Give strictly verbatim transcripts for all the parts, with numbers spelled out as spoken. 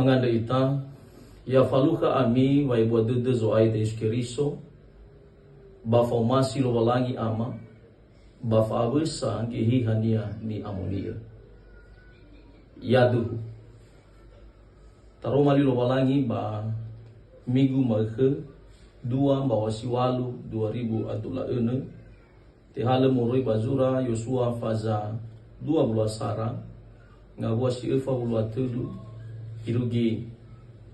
Mangandrö ita, ya falukha ami wa'ebua dödö Zo'aya Yesu Keriso, ba fa'omasi Lowalangi Ama, ba fa'awösa Geheha-Nia ni'amoni'ö. Yaduhu. Taroma li Lowalangi ba migu ma'ökhö dua mbaŵa si ŵalu dua ribu a dua wulu a önö, tehalö moroi ba zura Yosua faza dua wulu a sara, ngawua si öfa wulu a tölu, irugi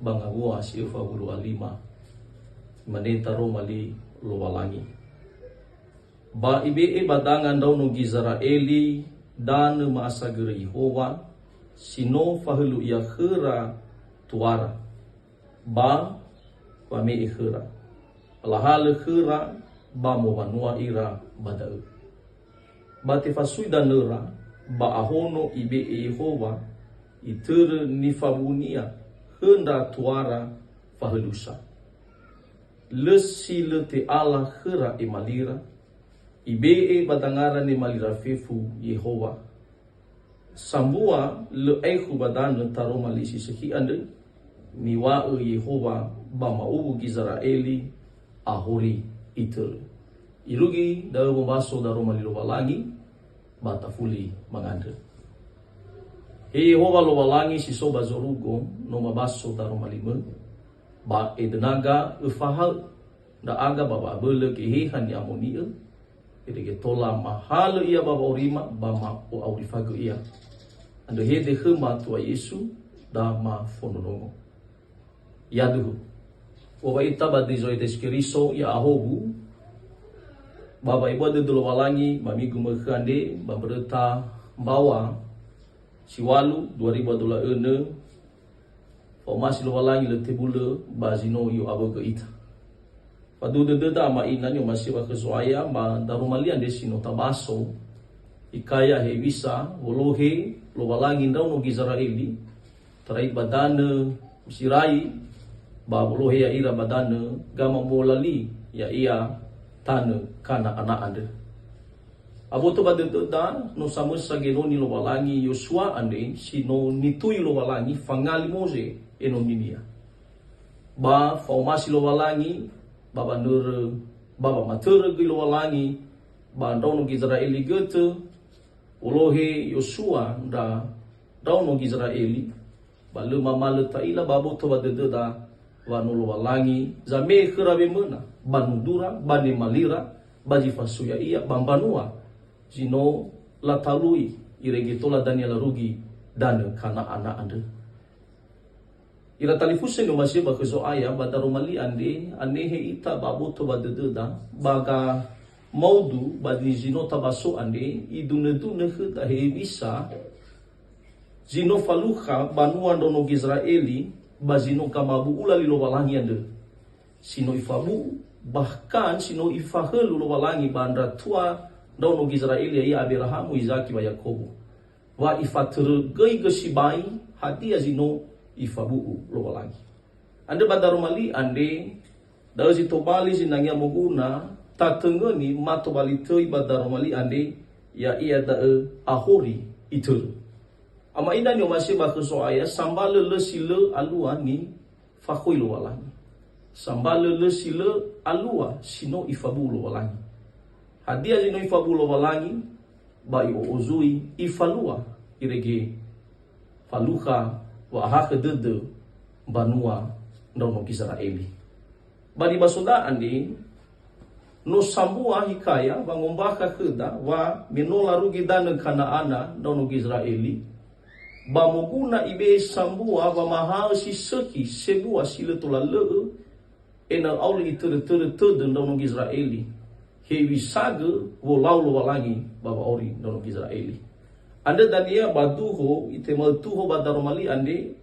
ba ngawua si öfa wulu a lima. Imane taroma li Lowalangi. Ba ibe'e ba danga ndraono Gizera'eli danö ma'asagörö Yehowa, si no fahölö ia khöra tuara, ba wame'e khöra. Lahalö khöra ba mowanua ira ba da'ö. Ba tefasui danöra ba ahono ibe'e Yehowa, itörö nifabu'unia khö ndra tuara fahölösa. Lö si lö te'ala khöra emalira, ibe'e ba dangara nemalira fefu Yehowa. Sambua lö aekhu ba danö taroma li si sökhi andrö, niŵa'ö Yehowa ba ma'uwu Gizera'eli ahori itörö. Irugi da'ö wombaso daroma li Lowalangi, ba tafuli mangandrö. He Yehowa Lowalangi si so ba zorugo, no mabaso daroma limö, ba edönaga öfahaö ndra'aga ba wa'abölö Geheha ni'amoni'ö, irege tola mahalö ia ba wa'aurima ba ma'o'aurifagö ia. Andrö hede khöma Tua Yesu, da mafondrondrongo. Yaduhu. Wa'ita ba döi Zo'aya Yesu Keriso, ya'ahowu, ba wa'ebua dödö Lowalangi ba migu ma'ökhö andre, ba mböröta mbaŵa si ŵalu dua ribu a dua wulu a önö, fa'omasi Lowalangi lö tebulö ba zi no i'o'awögö ita. Faduhu dödöda ama ina ni'omasi'ö khö Zo'aya ba daroma li andre si no tabaso, ikaya hewisa wolohe Lowalangi ndraono Gizera'eli, tarai ba danö Misirai, ba wolohe ya'ira ba danö Gamabolali, ya'ia tanö Kana'ana andrö. Aboto ba dödöda, no samösa genoni Lowalangi Yosua andre si no nitui Lowalangi fangali Moze enoninia. Ba fa'omasi Lowalangi, ba wanörö, ba wamatörö göi Lowalangi ba ndraono Gizera'eli götö, wolohe Yosua ndra ndraono Gizera'eli, ba lö mamalö ta'ila ba aboto ba dödöda wa no Lowalangi zame'e khöra wemöna ba nudura, ba nemalira, ba zi fasui ya'ia, ba mbanua zi no latalui, irege tola dania larugi danö Kana'ana andrö. Ira talifusö ni'omasi'ö khö Zo'aya ba daroma li andre, anehe ita ba aboto ba dödöda, ba gamaudu ba zi no tabaso andre, idunödunö khöda hewisa zi no falukha banua ndraono Gizera'eli ba zi no gamabu'ula li Lowalangi andrö, si no ifabu'u, bahkan si no ifahölö Lowalangi ba ndra tua ndraono Gizera'eli, ya'ia Aberahamo, Izaki, ba Yakobo, wa ifatörögöigö sibai hadia zi no ifabu'u Lowalangi. Andrö ba daroma li andre, da'ö zi tobali zinangea moguna, tatöngöni ma tobali töi ba daroma li andre, ya'ia da'ö ahori itörö. Ama ina ni'omasi'ö khö Zo'aya, sambalö lö si lö alua nifakhoi Lowalangi. Sambalö lö si lö alua si no ifabu'u Lowalangi. Hadia zi no ifabu'u Lowalangi? Ba i'o'ozui, ifalua, irege falukha wa'ahakhö dödö mbanua ndraono Gizera'eli. Ba nibasoda andre, no sambua hikaya wangombakha khöda wa me no larugi danö Kana'ana ndraono Gizera'eli, ba moguna ibe'e sambua wamahaö si sökhi sebua si lö tola lö'ö, ena'ö aulö itörötörö tödö ndraono Gizera'eli, hewisagö wolau Lowalangi ba wa'auri ndraono Gizera'eli. Andrö dania ba duho, itemaö tuho ba daroma li andre,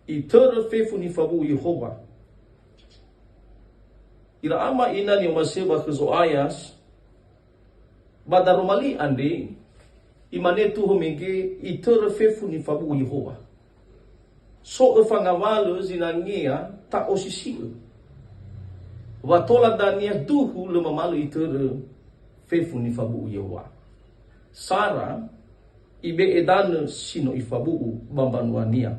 itörö fefu nifabu'u Yehowa. Ira ama ina ni'omasi'ö khö Zo'aya, ba daroma li andre, imane tuho mege, itörö fefu nifabu'u Yehowa. So öfa ngawalö zinangea ta'osisi'ö. Wa tola dania duhu lö mamalö itörö fefu nifabu'u Yehowa. Sara ibe'e danö si no ifabu'u ba mbanuania.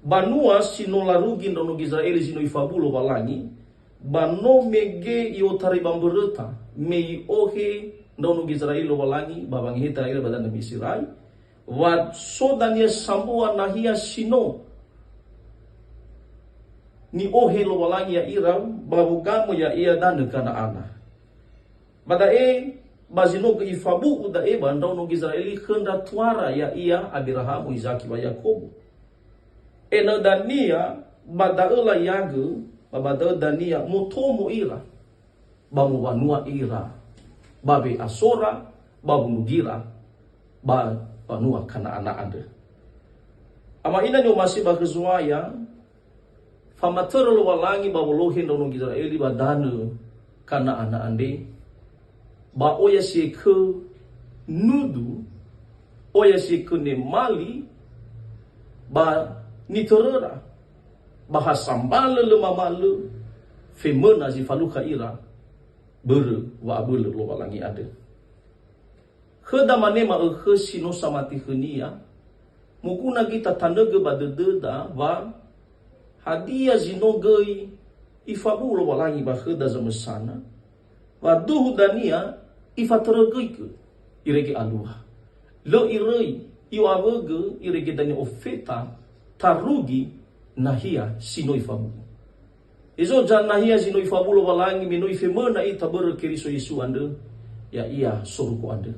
Banua si no larugi ndraono Gizera'eli zi no ifabu'u Lowalangi, ba no mege i'otarai ba mböröta, me i'ohe ndraono Gizera'eli Lowalangi ba wangeheta ira ba danö Miserai, wa so dania sambua nahia si no ni'ohe Lowalangi ya'ira, ba wogamö ya'ia danö Kana'ana. Ba da'e, ba zi no göi ifabu'u da'e ba ndraono Gizera'eli khö ndra tuara, ya'ia Aberahamo, Izaki, ba Yakobo. Ena'ö dania ba da'ö la'iagö, ba ba da'ö dania motomo ira, ba mowanua ira, ba we'asora, ba wundugira, ba banua Kana'ana andrö. Ama ina ni'omasi'ö ba khö Zo'aya, famatörö Lowalangi ba wolohe ndraono Gizera'eli ba danö Kana'ana andre, ba oya si khö nudu, oya si khö nemali, ba nitöröra, ba ha sambalö lö mama'ö lö femöna zi falukha ira börö wa'abölö Lowalangi andrö. Khöda mane ma'ökhö si no samati khönia, moguna göi tatanögö ba dödöda wa hadia zi no göi ifabu'u Lowalangi ba khöda zamösana, wa duhu dania ifatörögöigö irege alua. Lö iröi, i'o'awögö irege dania ofeta tarugi nahia si no ifabu'u. Ezoza nahia zi no ifabu'u Lowalangi me no ifemöna ita börö Keriso Yesu andrö, ya'ia sorugo andrö.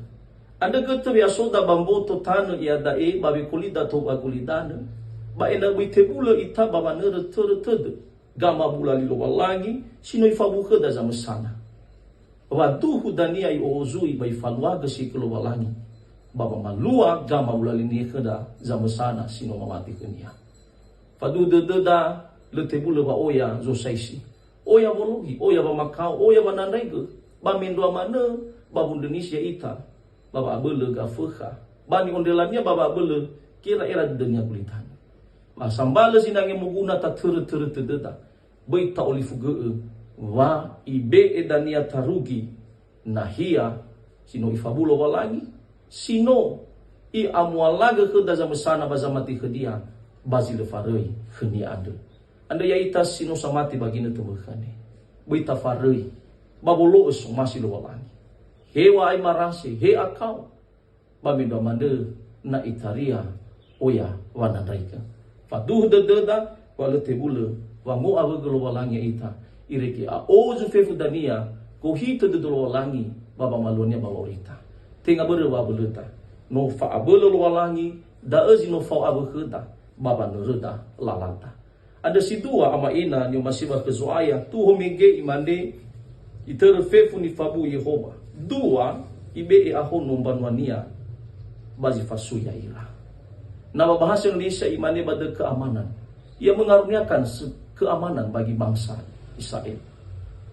Andrö götö we'asoda ba mboto tanö iada'e ba wekolida tou ba gulidanö, ba ena'ö böi tebulö ita ba wanörö törö tödö, gamabulali Lowalangi si no ifabu'u khöda zamösana. Wa duhu dania i'o'ozui ba ifaluagö si khö Lowalangi, ba wamalua gamabulali niha khöda zamösana si no mamati khönia. Faduhu dödöda, lö tebulö wa oya zosaisi. Oya wolohi, oya wamakao, oya wanandraigö, ba mendrua manö ba wundrönisi ya'ita, ba wa'abölö gafökha, ba ni'ondrelania ba wa'abölö gera'era dödönia gulidanö. Ba sambalö zinangea moguna tatörö-törö tödöda, böi ta'olifugö'ö, wa ibe'e dania tarugi nahia si no ifabu'u Lowalangi, si no i'amualagö khöda zamösana ba zamati khönia, ba zi lö faröi khönia andrö. Andrö ya'ita si no samati ba ginötö mökhö andre. Böi tafaröi, ba wolo'ö somasi Lowalangi. He wa'ai marase, he akao, ba mendrua manö na itaria oya wanandraigö. Faduhu dödöda wa lö tebulö wango'awögö Lowalangi ya'ita, irege a'ozu fefu dania, gohitö dödö Lowalangi ba wamaluania ba wa'aurita. Tenga börö wa'abölöda, no fa'abölö Lowalangi, da'ö zi no fao awö khöda ba wanöröda lalada. Andrö si dua, ama ina ni'omasi'ö ba khö Zo'aya, tuho mege imane, itörö fefu nifabu'u Yehowa. Dua, ibe'e ahono mbanuania ba zi fasui ya'ira. Na ba bahasa Indonesia imane ba dökö keamanan. Ia mengaruniakan se-, keamanan bagi bangsa Israel.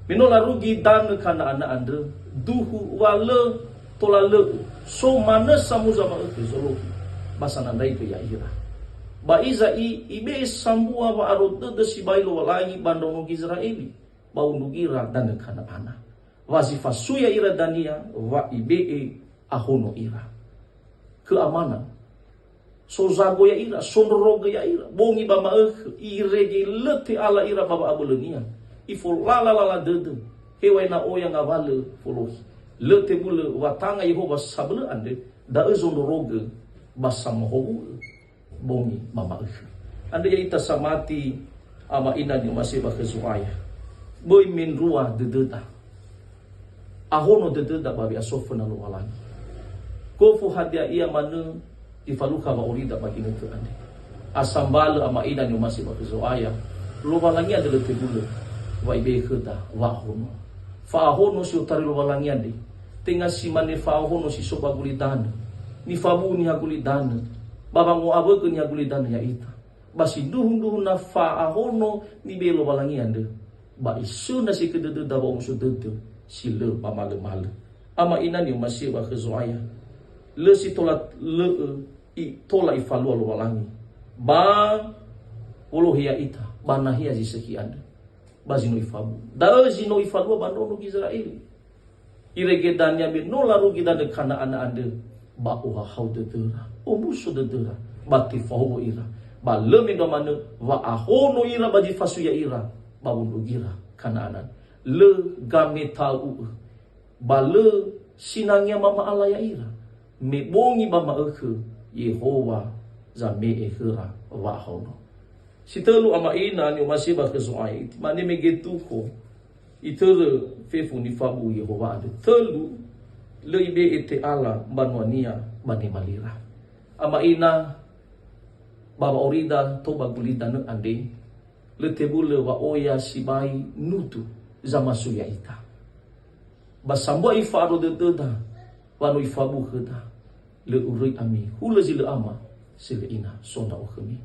Me no larugi danö Kana'ana andrö, duhu wa lö tola lö'ö, so manö samuza ma'ökhö zolohi, ba sanandraigö ya'ira. Ba Iza'i ibe'e sambua wa'aro dödö sibai Lowalangi ba ndraono Gizera'eli, ba wundugira danö Kana'ana. Wa zi fasui ya'ira dania, wa ibe'e ahono ira. Keamanan. Sozago ya'ira, sondrorogö ya'ira, bongi ba ma'ökhö, irege lö te'ala ira ba wa'abölönia. Ifolala-lala dödö, heŵa'ae na oya ngawalö folohi. Lö tebulö watanga Yehowa sabölö andre, da'ö zondrorogö ba samahowu'ö bongi ba ma'ökhö. Andrö ya'ita samati, ama ina ni'omasi'ö ba khö Zo'aya. Böi mendrua dödöda. Ahono dödöda ba we'aso föna Lowalangi. Gofu hadia ia manö zi falukha wa'aurida ba ginötö andre. Asambalö, ama ina ni'omasi'ö ba khö Zo'aya, Lowalangi andrö lö tebulö wa ibe'e khöda wa'ahono. Fa'ahono si otarai Lowalangi andre, tenga si mane fa'ahono si so ba gulidanö, nifabu'u niha gulidanö, ba wango'awögö niha gulidanö ya'ita. Ba sindruhu-ndruhu na fa'ahono nibe'e Lowalangi andrö, ba isöna si khö dödöda wa'omuso dödö si lö mamalö-malö. Ama ina ni'omasi'ö ba khö Zo'aya, lö si tola lö'ö i-, tola ifalua Lowalangi ba wolohe ya'ita, ba nahia zi sökhi andrö, ba zi no ifabu'u. Da'ö zi no ifalua ba ndraono Gizera'eli. Irege dania me no larugi danö Kana'ana andrö, ba ohahau dödöra, omuso dödöra, ba tefahuhuo ira, Ba lö mendrua manö wa'ahono ira ba zi fasui ya'ira ba wondrugira Kana'ana. Lö gameta'u'ö, ba lö sinangea mama'ala ya'ira, me bongi ba ma'ökhö Yehowa zame'e khöra wa'ahono. Si tölu, ama ina ni'omasi'ö ba khö Zo'aya, imane mege tuho, itörö fefu nifabu'u Yehowa andrö. Tölu, lö ibe'e te'ala mbanuania ba nemalira. Ama ina, ba wa'aurida tou ba gulidanö andre, lö tebulö wa oya sibai nudu zamasui ya'ita. Ba sambua ifa'aro dödöda wa no ifabu'u khöda, lö uröi ami, hulö zi lö ama, si lö ina, so ndra'o khömi.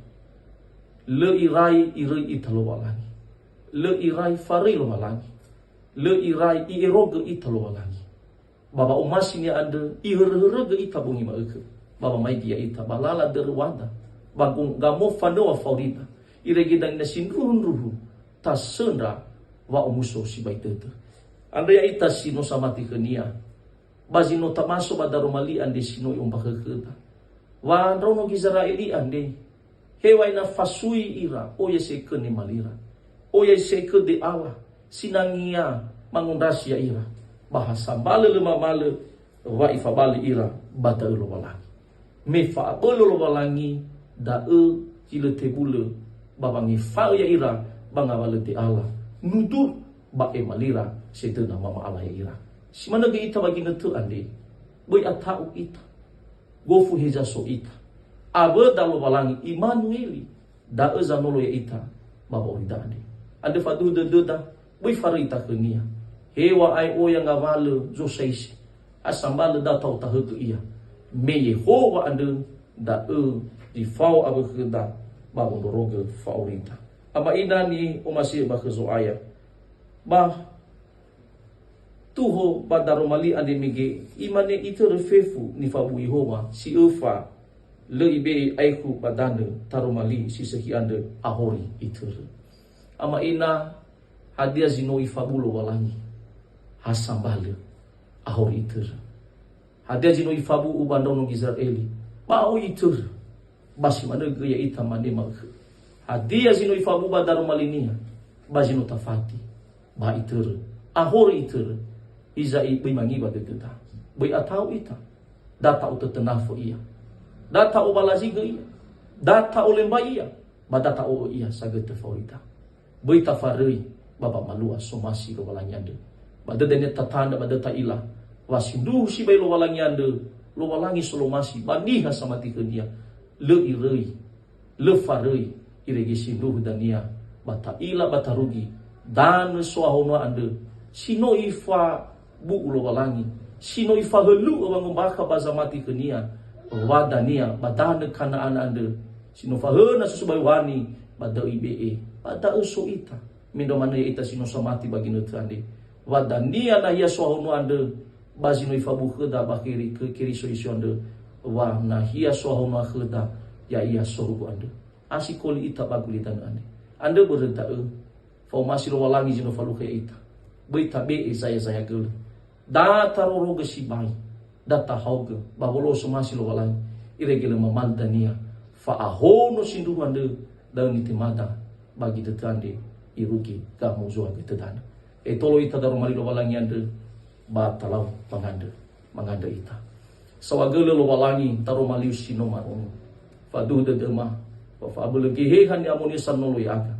Lö irai iröi ita Lowalangi. Lö irai faröi Lowalangi. Lö irai i'erogö ita Lowalangi. Ba wa'omasinia andrö, ihöröhörögö ita bongi ma'ökhö. Ba wamaigi ya'ita ba lala dörö wada, ba go-, gamo fanöŵa fa'aurida, irege dania sindruhu-ndruhu, tasöndra wa'omuso sibai dödö. Andrö ya'ita si no samati khönia, ba zi no tamaso ba daroma li andre si no i'ombakha'ö khöda. Wa ndraono Gizera'eli andre, hewa'ae na fasui ira, oya si ekö nemalira, oya si ekö de'ala, sinangea mangondrasi ya'ira, ba ha sambalö lö mamalö wa ifabalö ira ba da'ö Lowalangi. Me fa'abölö Lowalangi, da'ö zi lö tebulö ba wangefa'ö ya'ira ba ngawalö de'ala, nudu ba emalira sedöna mama'ala ya'ira. Si manö göi ita ba ginötö andre, böi ata'u ita. Gofu heza so ita. Awöda Lowalangi Imanueli, da'ö zanolo ya'ita ba wa'aurida andre. Andrö faduhu dödöda, böi faröi ita khönia. Hewa'ae oya ngawalö zosaisi, ha sambalö da ta'otahögö ia. Me Yehowa andrö, da'ö zi fao awö khöda ba wondrorogö fa'aurida. Ama ina ni'omasi'ö ba khö Zo'aya. Ba tuho ba daroma li andre mege, imane itörö fefu nifabu'u Yehowa si öfa, lö ibe'e aekhu ba danö taroma li si sökhi andrö ahori itörö. Ama ina, hadia zi no ifabu'u Lowalangi, ha sambalö ahori itörö? Hadia zi no ifabu'u ba ndraono Gizera'eli, ba oi itörö? Ba si manö göi ya'ita mane ma'ökhö. Hadia zi no ifabu'u ba daroma linia, ba zi no tafati, ba itörö, ahori itörö. Hiza'i böi mangiwa dödöda. Böi ata'u ita. Da ta'otötönafö ia. Da ta'obalazigö ia. Da ta'olembai ia. Ba da ta'o'ö ia sagötö fa'aurida. Böi tafaröi ba wamalua somasi Lowalangi andrö. Ba dödönia tatandrö ba dödö ta'ila wa sindruhu sibai Lowalangi andrö, Lowalangi solomasi ba niha samati khönia. Lö iröi, lö faröi, irege sindruhu dania ba ta'ila ba tarugi danö so'ahonoa andrö, si no ifa bu'u Lowalangi, si no ifahölö'ö wangombakha ba zamati khönia, wa dania ba danö Kana'ana andrö, si no fahöna susu ba Yohani, ba da'ö ibe'e, ba da'ö so ita. Mendrua manö ya'ita si no samati ba ginötö andre. Wa dania nahia so'ahono andrö, ba zi no ifabu'u khöda ba Keri-, khö Keriso Yesu andrö, wa nahia so'ahono khöda, ya'ia sorugo andrö. Asikoli ita ba gulidanö andre. Andrö börö da'ö, fa'omasi Lowalangi zi no falukha ya'ita. Böi tabe'e zaya-zaya gölö. Da tarorogö sibai, da tahaogö, ba wolo'ö somasi Lowalangi, irege lö mamalö dania, fa'ahono sindruhu andrö, da'ö nitemada ba ginötö andre, irugi gamozoa götö danö. Etolo ita daroma li Lowalangi andrö, ba talau mangandrö, mangandrö ita. Saohagölö Lowalangi taroma liu si no marongo. Faduhu dödöma, ba fa'abölö Geheha ni'amoni'ö sanolo ya'aga.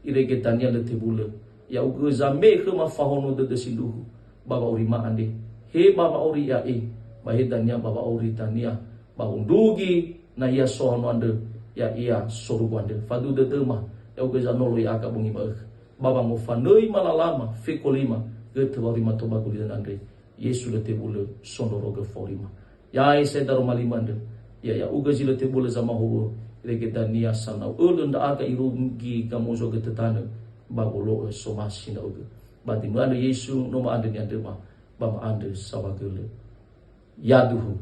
Irege dania lö tebulö, ya'ugö zame'e khöma fahono dödö sindruhu, ba wa'aurima andre. He ba wa'auri ya'e, ba he dania ba wa'auri dania, ba wondrugi nahia so'ahono andrö, ya'ia sorugo andrö. Faduhu dödöma, ya'ugö zanolo ya'aga bongi ma'ökhö. Ba wangofanöi malalama, fekolima, götö wa'aurima tou ba gulidanö andre. Yesu lö tebulö sondrorogö fa'aurima. Ya'e sa'ae daroma lima andrö. Ya, ya'ugö zi lö tebulö zamahowu'ö, irege dania sanau ölö ndra'aga irugi gamozoa götö danö, ba wolo'ö somasi ndra'ugö. Ba döi ma'andrö Yesu, no ma'andrö ni'andröma, ba ma'andrö saohagölö. Yaduhu,